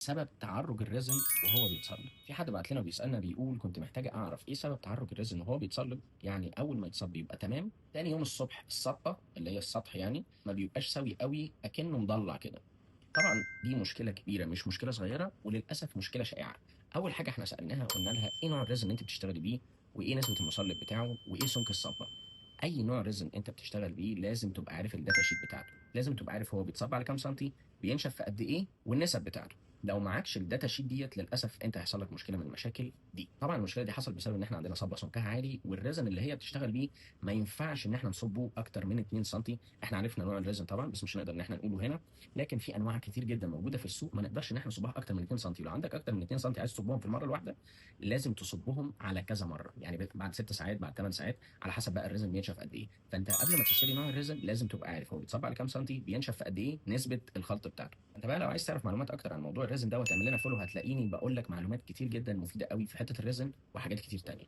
سبب تعرج ال resin وهو بيتصلب. في حد بعت لنا وبيسالنا بيقول كنت محتاجه اعرف ايه سبب تعرج ال resin وهو بيتصلب. يعني اول ما يتصب يبقى تمام، تاني يوم الصبح الصبه اللي هي السطح يعني ما بيبقاش سوي قوي، اكنه مضلع كده. طبعا دي مشكلة كبيرة، مش مشكلة صغيره، وللاسف مشكلة شائعة. اول حاجة احنا سالناها قلنا لها ايه نوع ال resin اللي انت بتشتغلي بيه، وايه نسبه المصلب بتاعه، وايه سمك الصبه. اي نوع resin انت بتشتغل بيه لازم تبقى عارف ال data sheet بتاعته، لازم تبقى عارف هو بيتصب على كام سنتي، بينشف في قد ايه، والنسب بتاعته. لو معكش ال data sheet ديت للاسف انت هيحصل لك مشكلة من المشاكل دي. طبعا المشكلة دي حصلت بسبب ان احنا عندنا صبه سمكها عالي، وال resin اللي هي بتشتغل بيه ما ينفعش ان احنا نصبه اكتر من 2 سم. احنا عرفنا نوع ال resin طبعا بس مش هنقدر ان احنا نقوله هنا، لكن في انواع كتير جدا موجودة في السوق ما نقدرش ان احنا نصبها اكتر من 2 سم. لو عندك اكتر من 2 سم عايز تصبهم في المرة الواحدة لازم تصبهم على كذا مره، يعني بعد 6 ساعات، بعد 8 ساعات، على حسب بقى ال resin بينشف قد ايه. فانت قبل ما تشتري نوع ال resin لازم تبقى عارف هو بيتصب على كام سنتي، بينشف في قد ايه، نسبه الخلط بتاعته. انت بقى لو عايز تعرف معلومات اكتر عن موضوع ال resin دوت اعمل لنا follow، هتلاقيني بقول لك معلومات كتير جدا مفيدة قوي في حتة ال resin وحاجات كتير تانية.